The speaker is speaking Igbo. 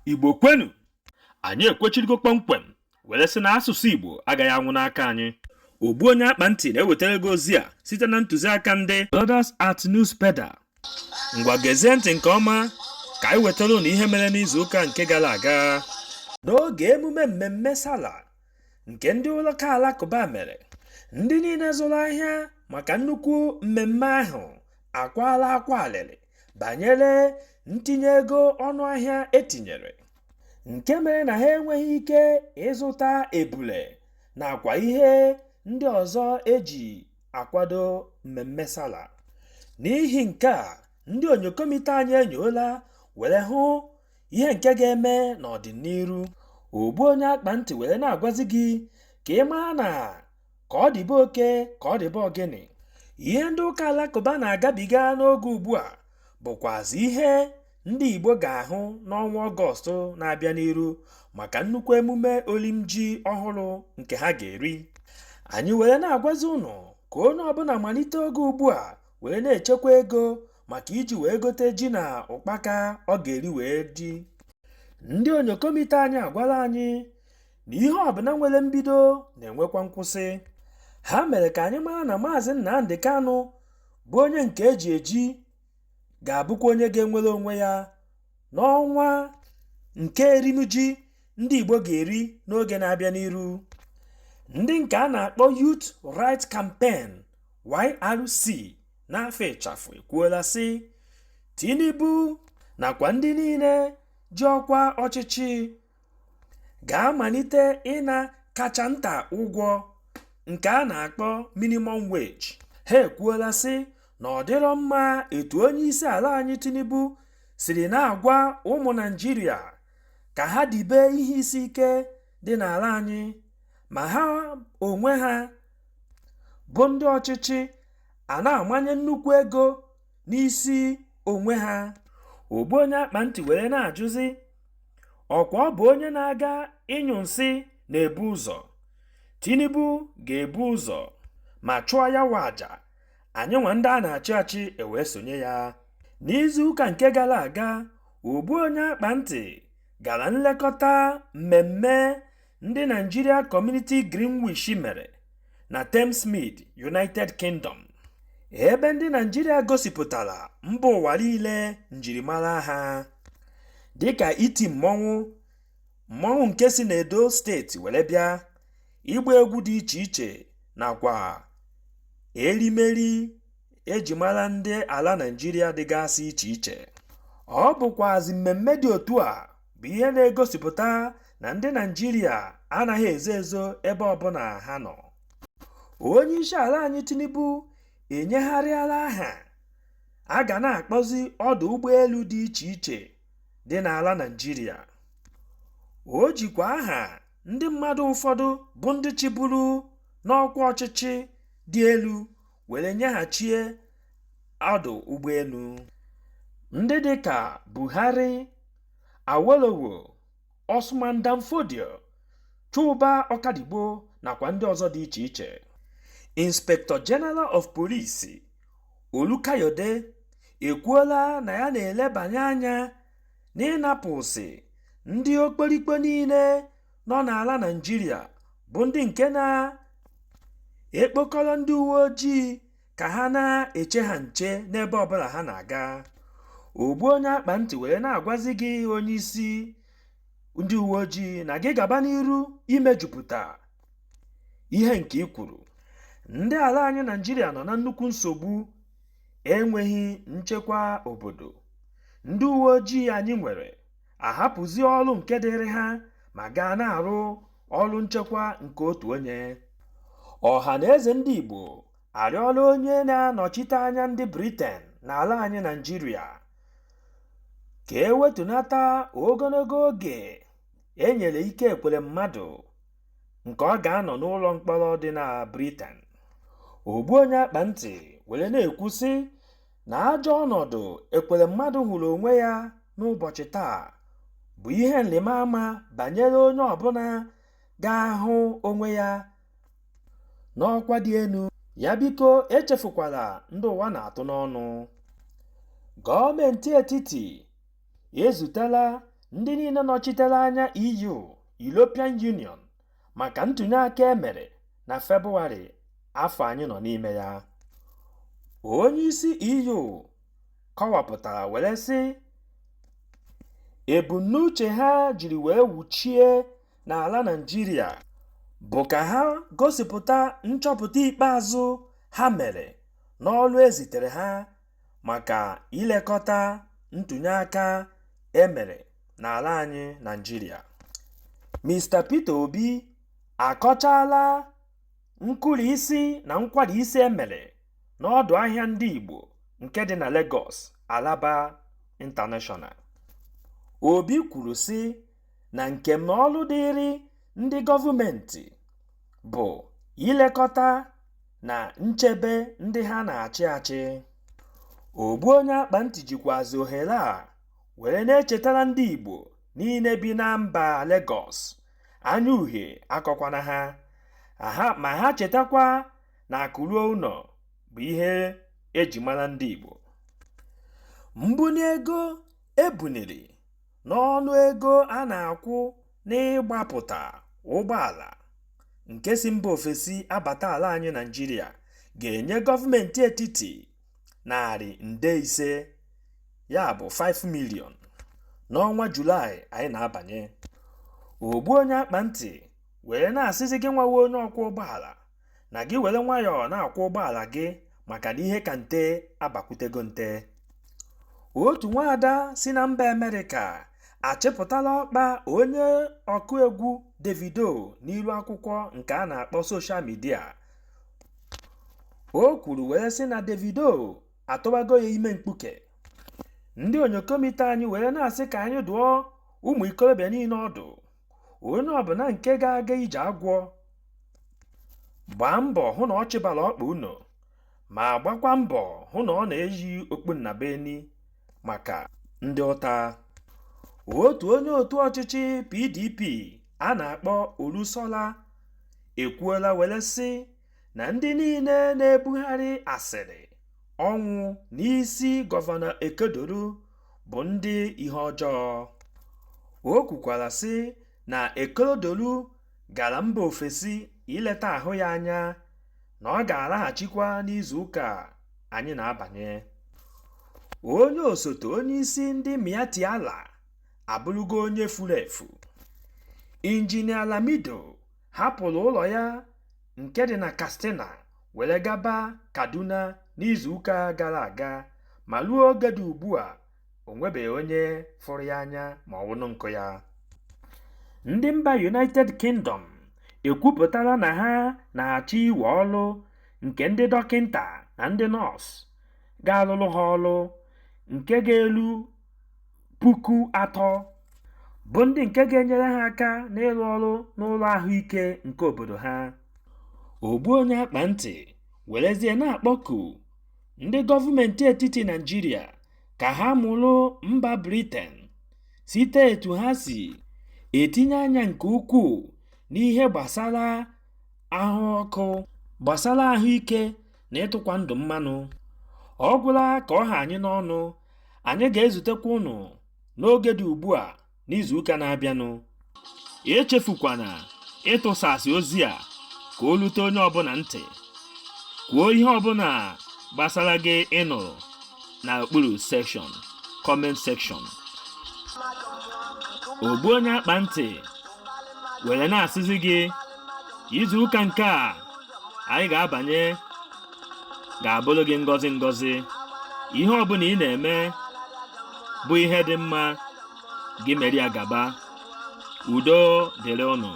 Igbo kwenu! Anyị ekwechirigo kpọmkwem were sị na asụsụ Igbo agaghị anwụ n'aka anyị. Ogbu onye akpa ntị na-ewetara gị ozi a site na ntụziaka ndị Brothers at Newspaper. Ngwa, gezie ntị nke ọma ka anyị wetara unu ihe mere n'izu ụka nke gara aga. N'oge emume mmemme Sala nke ndị ụlọụka alakụba mere, ndị niile zụrụ ahịa maka nnukwu mmemme ahụ akwala akwa alịrị banyere ntinye ego ọnụahịa etinyere, nke mere na ha enweghị ike ịzụta ebule nakwa ihe ndị ọzọ eji akwado mmemme Sala. N'ihi nke a, ndị onyokomite anyị enyoola were hụ ihe nke ga-eme n'ọdịnihu. Ogbu onye akpa ntị were na-agwazi gị ka ị mara na ka ọ dịbe oke ka ọ dịbe ogene, ihe ndị ụka alakụba na-agabiga n'oge ugbu a bụkwazi ihe ndị Igbo ga-ahụ n'ọnwa Ọgọst na-abịa n'iru maka nnukwu emume olimji ọhụrụ nke ha ga-eri. Anyị were na-agwazi ụnụ ka onye ọbụla malite oge ugbu a were na-echekwa ego maka iji wee gote ji na ụkpaka ọ ga-eri wee ji. Ndị onyokomite anyị agwala anyị na ihe ọbụla nwere mbido na-enwekwa nkwụsị. Ha mere ka anyị mara na Maazị Nnamdi Kanu bụ onye nke eji eji ga-abụkwa onye ga-enwere onwe ya n'ọnwa nke erimji ndị Igbo ga-eri n'oge na-abịa n'iru. Ndị nke a na-akpọ Youth Right Campaign, YRC n'afa ịchafụ, ekwuola sị Tinubu nakwa ndị niile ji ọkwa ọchịchị ga-amalite ịna kacha nta ụgwọ nke a na-akpọ minimum wage. Ha ekwuola sị na ọ dịrọ mma etu onye isi ala anyị Tinubu siri na-agwa ụmụ Naịjirịa ka ha dibe ihe isi ike dị n'ala anyị, ma ha onwe ha bụ ndị ọchịchị a na-amanye nnukwu ego n'isi onwe ha. Ogbu onye akpa ntị were na-ajụzi, ọkwa ọ bụ onye na-aga ịnyụ nsị na-ebu ụzọ? Tinubu ga-ebu ụzọ ma chụọ ya wa aja, anyị nwa ndị a na-achị achị ewee sonye ya. N'izu ụka nke gara aga, ogbu onye akpa ntị gara nlekọta mmemme ndị Nigeria Community Greenwich mere na Thamesmead, United Kingdom, ebe ndị Naijiria gosipụtara mba ụwa niile njirimara ha, dịka iti mmọnwụ, mmọnwụ nke si n'Edo Steeti were bịa, ịgba egwu dị iche iche nakwa erimeri eji mara ndị ala Naijiria dịgasị iche iche. Ọ bụkwazi mmemme dị otu a bụ ihe na-egosipụta na ndị Naijiria anaghị ezo ezo ebe ọbụla ha nọ. Onye isi ala anyị Tinubu enyegharịala aha a ga na-akpọzi ọdụ ụgbọelu dị iche iche dị n'ala Naịjirịa. O jikwa aha ndị mmadụ ụfọdụ bụ ndị chịburu n'ọkwa ọchịchị dị elu were nyeghachie ọdụ ụgbọelu ndị dịka Buhari, Awolowo, Osman Danfodio, Chuba Okadigbo nakwa ndị ọzọ dị iche iche. Inspector General of Police Olukayode ekwuola na ya na-elebanye anya n'ịnapụsị ndị okporikpo niile nọ n'ala Naịjirịa bụ ndị nke na-ekpokọrọ ndị uwe ojii ka ha na-eche ha nche n'ebe ọbụla ha na-aga. Ogbu onye akpa ntị were na-agwazi gị, onye isi ndị uwe ojii, na gị gaba n'iru imejupụta ihe nke i kwuru. Ndị ala anyị Naijiria nọ na nnukwu nsogbu enweghị nchekwa obodo. Ndị uwe ojii anyị nwere ahapụzi ọrụ nke dịrị ha ma gaa na-arụ ọrụ nchekwa nke otu onye. Ọha na eze ndị Igbo arịọla onye na-anọchite anya ndị Britain n'ala anyị Naijiria ka ewetunata ogologo oge e nyere Ike Ekweremadu nke ọ ga-anọ n'ụlọ mkpọrọ dị na Britain. Ogbu onye akpa ntị were na-ekwu sị na ajọ ọnọdụ Ekweremadu hụrụ onwe ya n'ụbọchị taa bụ ihe nlịmaama banyere onye ọbụla ga-ahụ onwe ya n'ọkwa dị elu, ya biko echefukwala ndị ụwa na-atụ n'ọnụ. Gọọmenti etiti ezutela Ndị niile nọchitere anya EU, European Union, maka ntụnye aka e mere na Febụwarị afọ anyị nọ n'ime ya. Onye isi EU kọwapụtara were sị ebumnuche ha jiri wee wuchie n'ala Naịjirịa bụ ka ha gosipụta nchọpụta ikpeazụ ha mere n'ọlụ e zitere ha maka ilekọta ntụnye aka e mere n'ala anyị Naịjirịa. Mr. Peter Obi akọchaala nkụrịsị na nkwarisi e mere n'ọdụ ahịa ndị Igbo nke dị na Lagos, Alaba International. Obi kwuru sị na nkem ọlụ dịịrị ndị gọọmenti bụ ilekọta na nchebe ndị ha na-achị achị. Ogbu onye akpa ntị jikwazi ohere a were na-echetara ndị Igbo niile bi na mba Lagos anya uhie akọkwana ha ma ha chetakwa na akụ ruo ụnọ bụ ihe eji mara ndị Igbo. Mbuni ego e buniri n'ọnụ ego a na-akwụ n'ịgbapụta ụgbọala nke si mba ofesi abata ala anyị Naịjirịa ga-enye gọọmenti etiti 500,000, ya bụ 5 million, n'ọnwa Julaị anyị na-abanye. Ogbu onye akpa ntị wee na-asịzi gị nwawa onye ọkwọ ụgbọala na gị were nwayọọ na-akwọ ụgbọala gị maka na ihe ka nte abakwutego nte. Otu nwaada si na mba Amerịka achịpụtala ọkpa onye ọkụ egwu Davido n'ilu akwụkwọ nke a na-akpọ social media. O kwuru were sị na Davido atụbago ya ime mkpuke. Ndị onyokomite anyị were na-asị ka anyị dụọ ụmụ ikorobịa niile ọdụ, onye ọbụla nke ga-aga ije agwọ gbaa mbọ hụ na ọ chịbara ọkpa unu, ma gbakwa mbọ hụ na ọ na-eyi okpu nnabeni maka ndị ụta. Otu onye otu ọchịchị PDP a na-akpọ Olusola ekwuola were sị na ndị niile na-ebugharị asịrị ọnwụ n'isi Gọvanọ Akeredolu bụ ndị ihe ọjọọ. O kwukwara sị na Akeredolu gara mba ofesi ileta ahụ ya anya, na ọ ga-alaghachikwa n'izu ụka anyị na-abanye. Onye osote onye isi ndị Miyetti Allah abụrụgo onye furu efu. Injinia Lamido hapụrụ ụlọ ya nke dị na Katsina were gaba Kaduna n'izu ụka gara aga, ma ruo oge dị ugbu a o nwebeghị onye fụrụ ya anya ma ọ wụnụ nkụ ya. Ndị mba United Kingdom ekwupụtala na ha na-achọ iwe ọrụ nke ndị dọkịnta na ndị nọọsụ ga-arụrụ ha ọrụ nke ga-eru 3,000, bụ ndị nke ga-enyere ha aka n'ịrụ ọrụ n'ụlọ ahụike nke obodo ha. Ogbu onye akpa ntị werezie na-akpọku ndị gọọmenti etiti Naịjirịa ka ha mụrụ mba Britain site etu ha si etinye anya nke ukwuu n'ihe gbasara ahụ ọkụ, gbasara ahụike na ịtụkwa ndụ mmanụ. Ọ gwụla ka ọ ha anyị n'ọnụ. Anyị ga-ezutekwa ụnụ n'oge dị ugbu a n'izuụka na-abịanụ. Echefukwana ịtụsasị ozi a ka o rute onye ọbụla ntị. Kwuo ihe ọbụla gbasara gị ịnụrụ na okpuru section, comment section. Ogbu onye akpa ntị were na-asịzi gị izu ụka nke a anyị ga-abanye ga-abụrụ gị ngọzi ngọzi. Ihe ọbụla ị na-eme bụ ihe dị mma, gị mere ya gaba. Udo dịrị ụnụ.